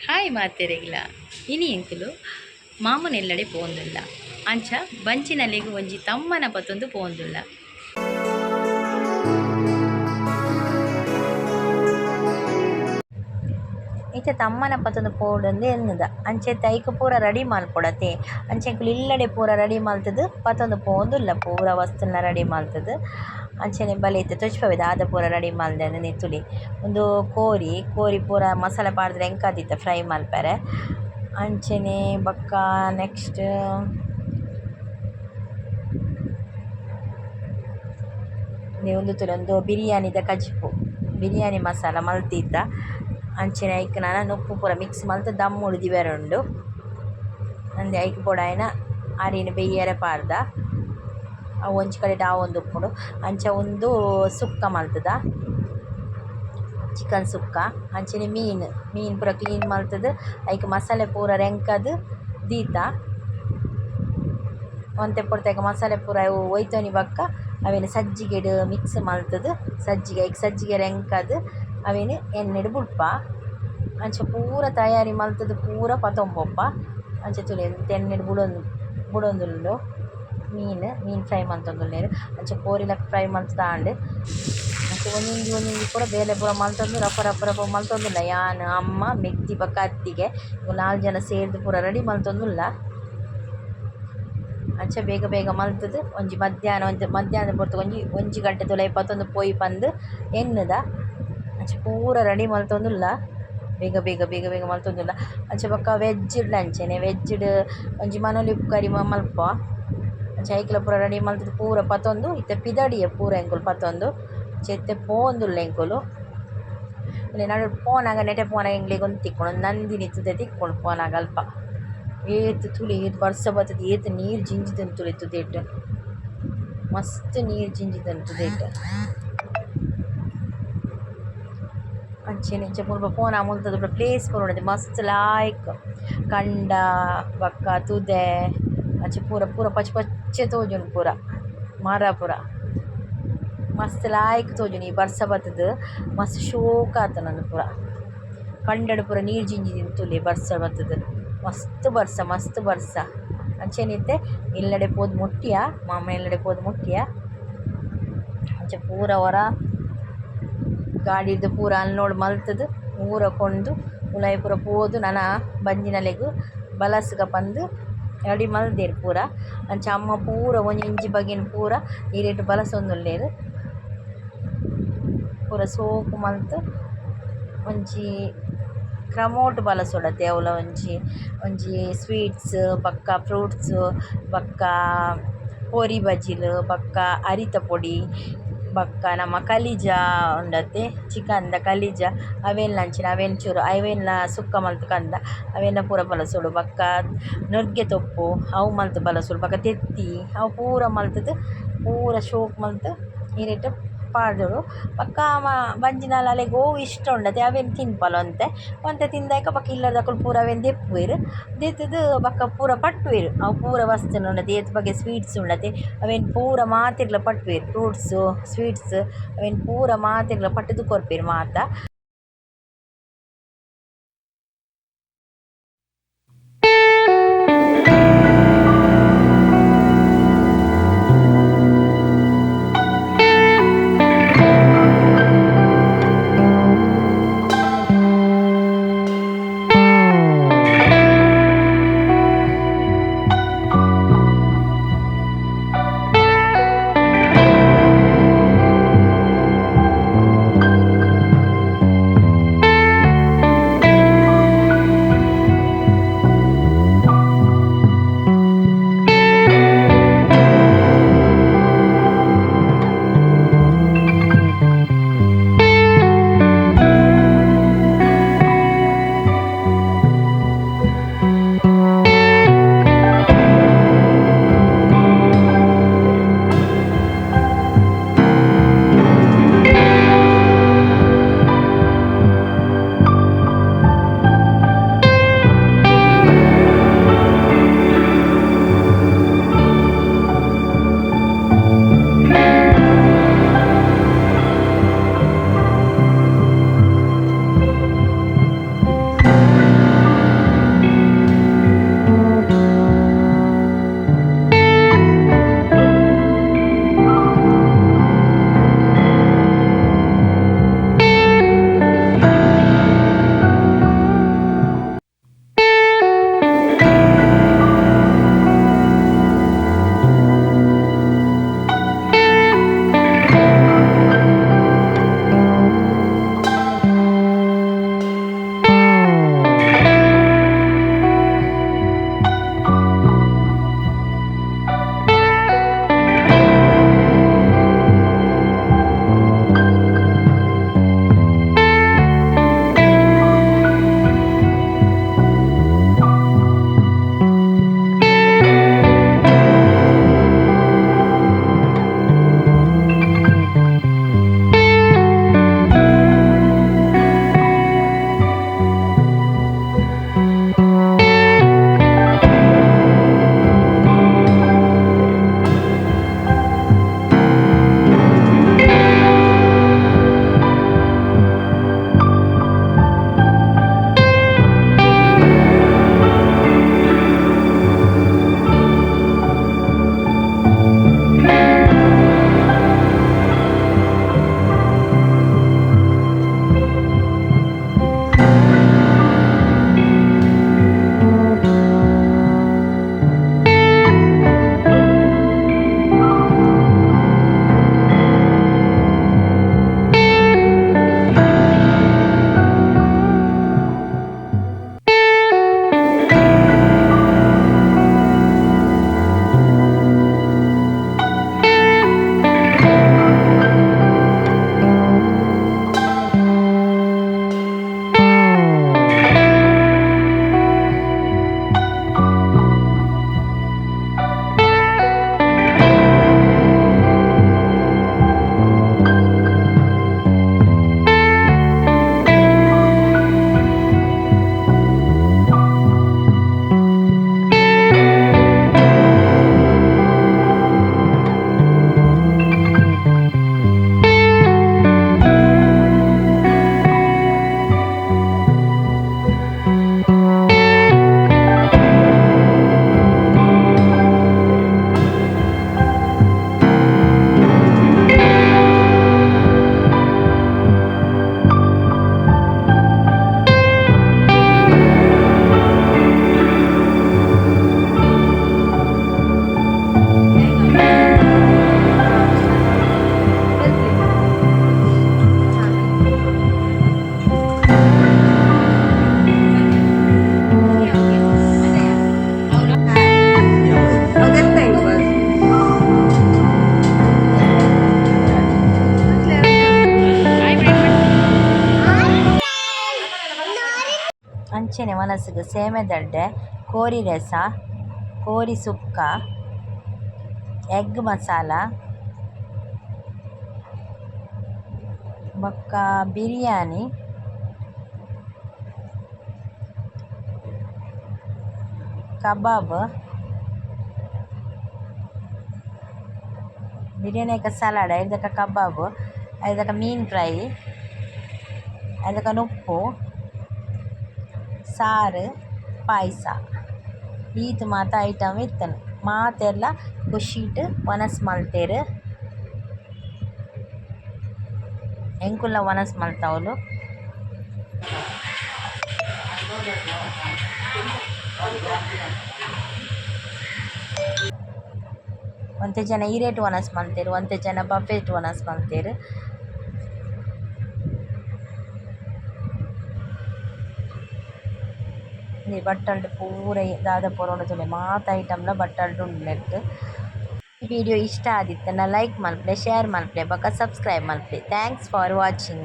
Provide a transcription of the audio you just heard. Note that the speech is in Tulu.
ಹಾಯ್ ಮಾತೆರೆಗ್ಲ ಇನಿ ಎಂಕುಲು ಮಾಮುನೆಲ್ಲಡೆ ಪೋಂದುಲ್ಲ ಅಂಚ ಬಂಚಿನಲೆಗ್ ಒಂಜಿ ತಮ್ಮನ ಪತೊಂದು ಪೋಂದುಲ್ಲ. ಇತ್ತೆ ತಮ್ಮನ ಪತೊಂದು ಪೋವೊಡುಂದು ಎನ್ನುದ ಅಂಚ ಇತ್ತೆ ಐಕ್ ಪೂರ ರೆಡಿ ಮಲ್ಪೊಡತೆ. ಅಂಚ ಎಂಕುಲು ಇಲ್ಲಡೆ ಪೂರ ರೆಡಿ ಮಲ್ತುದು ಪತೊಂದು ಪೋವೊಂದುಲ್ಲ ಪೂರ ವಸ್ತುಲ ರೆಡಿ ಮಲ್ತುದು. ಅಂಚನೆ ಬಲೆ ಇತ್ತೆ ತೋಜ್ಪಾವೆ ದಾದ ಪೂರ ರೆಡಿ ಮಲ್ದೆ ತೂಲೆ. ಉಂದು ಕೋರಿ ಕೋರಿ ಪೂರ ಮಸಾಲೆ ಪಾಡ್ದ್ ಎಂಕಾದಿತ್ತೆ ಫ್ರೈ ಮಲ್ಪೆರೆ. ಅಂಚನೆ ಬೊಕ್ಕ ನೆಕ್ಸ್ಟ್ ಉಂದು ತೂಲೆ ಉಂದು ಬಿರಿಯಾನಿದ ಕಜಿಪು ಬಿರಿಯಾನಿ ಮಸಾಲ ಮಲ್ತಿತ್ತ. ಅಂಚನೆ ಐಕ್ ನನ ನುಪ್ಪು ಪೂರ ಮಿಕ್ಸ್ ಮಲ್ತ್ ದಮ್ಮುಡು ದೀವರೆ ಉಂಡು. ಅಂದೆ ಐಕ್ ಬೋಡಾಯಿನ ಅರಿನ್ ಬೇಯರೆ ಪಾಡ್ದ. ಅವು ಒಂಜಿ ಕಡೆಟ್ ಆವೊಂದುಪ್ಪುಂಡು ಅಂಚ ಉಂದು ಸುಕ್ಕ ಮಲ್ತುದ. ಚಿಕನ್ ಸುಕ್ಕ ಅಂಚನೆ ಮೀನ್ ಮೀನ್ ಪೂರ ಕ್ಲೀನ್ ಮಲ್ತುದು ಐಕ್ ಮಸಾಲೆ ಪೂರ ರೆಂಕದ್ ದೀತ. ಒಂತೆ ಪೊರ್ತು ಮಸಾಲೆ ಪೂರ ಒಯ್ತೊನಿ ಬೊಕ್ಕ ಅವೆನ್ ಸಜ್ಜಿಗೆಡ್ ಮಿಕ್ಸ್ ಮಲ್ತುದು ಸಜ್ಜಿಗೆ ಐಕ್ ಸಜ್ಜಿಗೆ ರೆಂಕದ್ ಅವೆನ್ ಎಣ್ಣೆಡ್ ಬುಡ್ಪ. ಅಂಚ ಪೂರ ತಯಾರಿ ಮಲ್ತುದು ಪೂರ ಪತೊಂದು ಪೋಪ. ಅಂಚ ತೂಲೆ ಎಣ್ಣೆಡ್ ಬುಡೊಂದು ಬುಡೊಂದುಲ್ಲೆರ್ ಮೀನ್ ಮೀನ್ ಫ್ರೈ ಮಲ್ತೊಂದುಲ್ಲೆರ್. ಅಂಚ ಕೋರಿಲ ಫ್ರೈ ಮಲ್ತುದಾಂಡ್. ಅಂಚ ಒಂಜೊಂಜಿ ಒಂಜೊಂಜಿ ಪೂರ ಬೇಲೆ ಪೂರ ಮಲ್ತೊಂದು ರಪ ರಪ ರಪ ಮಲ್ತೊಂದುಲ್ಲ ಯಾನ್ ಅಮ್ಮ ಮೆಗ್ದಿ ಬೊಕ್ಕ ಅತ್ತಿಗೆ ನಾಲ್ ಜನ ಸೇರ್ದ್ ಪೂರ ರೆಡಿ ಮಲ್ತೊಂದುಲ್ಲ. ಅಂಚ ಬೇಗ ಬೇಗ ಮಲ್ತುದು ಒಂಜಿ ಮಧ್ಯಾಹ್ನ ಒಂಜಿ ಮಧ್ಯಾಹ್ನದ ಪೊರ್ತುಗು ಒಂಜಿ ಒಂಜಿ ಗಂಟೆ ದುಲಾಯಿ ಪತೊಂದು ಪೋಯಿ ಪಂದ್ ಎನ್ನುದ. ಅಂಚ ಪೂರ ರೆಡಿ ಮಲ್ತೊಂದುಲ್ಲ ಬೇಗ ಬೇಗ ಬೇಗ ಬೇಗ ಮಲ್ತೊಂದುಲ್ಲ. ಅಂಚ ಬೊಕ್ಕ ವೆಜ್ ಡ್ಲ ಅಂಚನೆ ವೆಜ್ ಡ್ ಒಂಜಿ ಮನೊಲಿ ಕರಿ ಮಲ್ಪ. ಅಂಚ ಐಕ್ಲ ಪೂರ ರೆಡಿ ಮಲ್ತುದು ಪೂರ ಪತೊಂದು ಇತ್ತೆ ಪಿದಡಿಯ ಪೂರ ಎಂಕುಲು ಪತೊಂದು. ಅಂಚ ಇತ್ತೆ ಪೋವೊಂದುಲ್ಲ ಎಂಕುಲು. ನಡುಟ್ ಪೋನಗ ನೆಟೆ ಪೋನಗ ಎಂಕ್ಲೆಗ್ ಉಂದು ತಿಕ್ಕುಂಡು ನಂದಿನಿ ತುದೆ ತಿಕ್ಕುಂಡು ಪೋನಗ ಅಲ್ಪ. ಏತ್ ತೂಲೆ ಏತ್ ಬರ್ಸ ಬತ್ತುದು ಏತ್ ನೀರ್ ಜಿಂಜಿದುಂಡು ತೂಲೆ ತುದೆಟ್. ಮಸ್ತ್ ನೀರ್ ಜಿಂಜಿದುಂಡು ತುದೆಟ್. ಅಂಚನೆ ಇಂಚ ಮುಲ್ಪ ಪೋನ ಮುಲ್ತದ ಪೂರ ಪ್ಲೇಸ್ ಪೂರ ಉಂಡು ಮಸ್ತ್ ಲಾಯ್ಕ್ ಕಂಡ ಬೊಕ್ಕ ತುದೆ ಅಂಚ ಪೂರ ಪೂರ ಪಚ್ಚೆ ಪಚ್ಚೆ ತೋಜುಂಡು ಪೂರ ಮರ ಪೂರ. ಮಸ್ತ್ ಲಾಯ್ಕ್ ತೋಜುಂಡು ಈ ಬರ್ಸ ಬತ್ತುದು ಮಸ್ತ್ ಶೋಕು ಆತುಂಡು ಉಂದು ಪೂರ. ಕಂಡಡ್ ಪೂರ ನೀರ್ ಜಿಂಜಿದುಂಡು ತೂಲೆ ಬರ್ಸ ಬತ್ತುದು ಮಸ್ತ್ ಬರ್ಸ ಮಸ್ತ್ ಬರ್ಸ. ಅಂಚನೆ ಇತ್ತೆ ಇಲ್ಲಡೆ ಪೋದು ಮುಟ್ಟಿಯ ಮಾಮನ ಇಲ್ಲಡೆ ಪೋದು ಮುಟ್ಟಿಯ. ಅಂಚ ಪೂರ ಒರ ಗಾಡಿರ್ದ್ ಪೂರ ಅನ್ಲೋಡ್ ಮಲ್ತುದು ಪೂರ ಕೊಂದು ಉಲಾಯಿ ಪೂರ ಪೋದು ನನ ಬಂಜಿನಲೆಗ್ ಬಲಸುಗ ಪಂದ್ ರೆಡಿ ಮಲ್ದೆರ್ ಪೂರ. ಅಂಚ ಅಮ್ಮ ಪೂರ ಒಂಜೊಂಜಿ ಬಗೆನ್ ಪೂರ ಇರೆಟ್ ಬಲಸೊಂದುಲ್ಲೆರ್. ಪೂರ ಸೋಕು ಮಲ್ತ್ ಒಂಜಿ ಕ್ರಮೋಟು ಬಲಸೊಡತೆ ಅವ್ಲ ಒಂಜಿ ಒಂಜಿ ಸ್ವೀಟ್ಸ್ ಬೊಕ್ಕ ಫ್ರೂಟ್ಸ್ ಬೊಕ್ಕ ಪೊರಿ ಬಜಿಲ್ ಬೊಕ್ಕ ಅರಿತ ಪೊಡಿ ಬೊಕ್ಕ ನಮ್ಮ ಕಲಿಜ ಉಂಡತೆ ಚಿಕನ್ ದ ಕಲಿಜ ಅವೆನ್ಲ ಅಂಚಿನ ಅವೆನ್ ಚೂರು ಅವೆನ್ಲ ಸುಕ್ಕ ಮಲ್ತ್ ಕಂದ ಅವೆನ್ಲ ಪೂರ ಬಲಸೊಡು. ಬೊಕ್ಕ ನುರ್ಗೆ ತೊಪ್ಪು ಅವು ಮಲ್ತ್ ಬಲಸೊಡು. ಬೊಕ್ಕ ತೆತ್ತಿ ಅವು ಪೂರ ಮಲ್ತುದು ಪೂರ ಶೋಕು ಮಲ್ತ್ ಇರೆಟ್ ಪಾಡೊಡು. ಬೊಕ್ಕ ಬಂಜಿನಾಲ್ ಅಲೆಗ್ ಒವು ಇಷ್ಟ ಉಂಡತೆ ಅವೆನ್ ತಿನ್ಪಲ್ ಒಂತೆ. ಒಂತೆ ತಿಂದಾಯ್ಕ ಬೊಕ್ಕ ಇಲ್ಲದಕುಲು ಪೂರ ಅವೆನ್ ದೆಪ್ಪುವೆರ್. ದೆತ್ತುದು ಬೊಕ್ಕ ಪೂರ ಪಟ್ಟುವೆರ್. ಅವು ಪೂರ ವಸ್ತುನು ಉಂಡತೆ ಏತ್ ಬಗೆ ಸ್ವೀಟ್ಸ್ ಉಂಡತೆ ಅವೆನ್ ಪೂರ ಮಾತೆರ್ಲ ಪಟ್ಟುವೆರ್. ಫ್ರೂಟ್ಸ್ ಸ್ವೀಟ್ಸ್ ಅವೆನ್ ಪೂರ ಮಾತೆರ್ಲ ಪಟ್ಟುದು ಕೊರ್ಪೆರ್ ಮಾತ. ಅಂಚನೆ ವನಸುಗು ಸೇಮೆದಡ್ಡೆ ಕೋರಿ ರಸ ಕೋರಿ ಸುಕ್ಕ ಎಗ್ಗ್ ಮಸಾಲ ಬೊಕ್ಕ ಬಿರಿಯಾನಿ. ಕಬಾಬ್ ಬಿರಿಯಾನಿ ಐಕ ಸಲಾಡ್ ಐರ್ದ ಬೊಕ ಕಬಾಬ್ ಐರ್ದ ಬೊಕ ಮೀನ್ ಫ್ರೈ ಐರ್ದ ಬೊಕ ನುಪ್ಪು ಸಾರ್ ಪಾಯ್ಸ ಈತ್ ಮಾತ ಐಟಮ್ ಇತ್ತುಂಡು ಮಾತೆರ್ಲ ಖುಷಿಟ್ ವನಸ್ ಮಲ್ತೆರ್. ಎಂಕುಲ್ಲ ವನಸ್ ಮಲ್ತ ಅವ್ಲು. ಒಂತೆ ಜನ ಇರೆಟ್ ವನಸ್ ಮಲ್ತೆರ್ ಒಂತೆ ಜನ ಬಫೆಟ್ ವನಸ್ ಮಲ್ತೆರ್. ಈ ಬಟ್ಟಲ್ಡ್ ಪೂರ ದಾದ ಪೂರ ಉಂಡು ತೂಲೆ ಮಾತ ಐಟಮ್ ಲ ಬಟ್ಟಲ್ಡ್ ಉಂಡು ನೆಟ್ಟ್. ಈ ವಿಡಿಯೋ ಇಷ್ಟ ಆದಿತ್ತ್ಂಡ ಲೈಕ್ ಮನ್ಪುಲೆ ಶೇರ್ ಮನ್ಪುಲೆ ಬೊಕ ಸಬ್ಸ್ಕ್ರೈಬ್ ಮನ್ಪುಲೆ thanks for watching.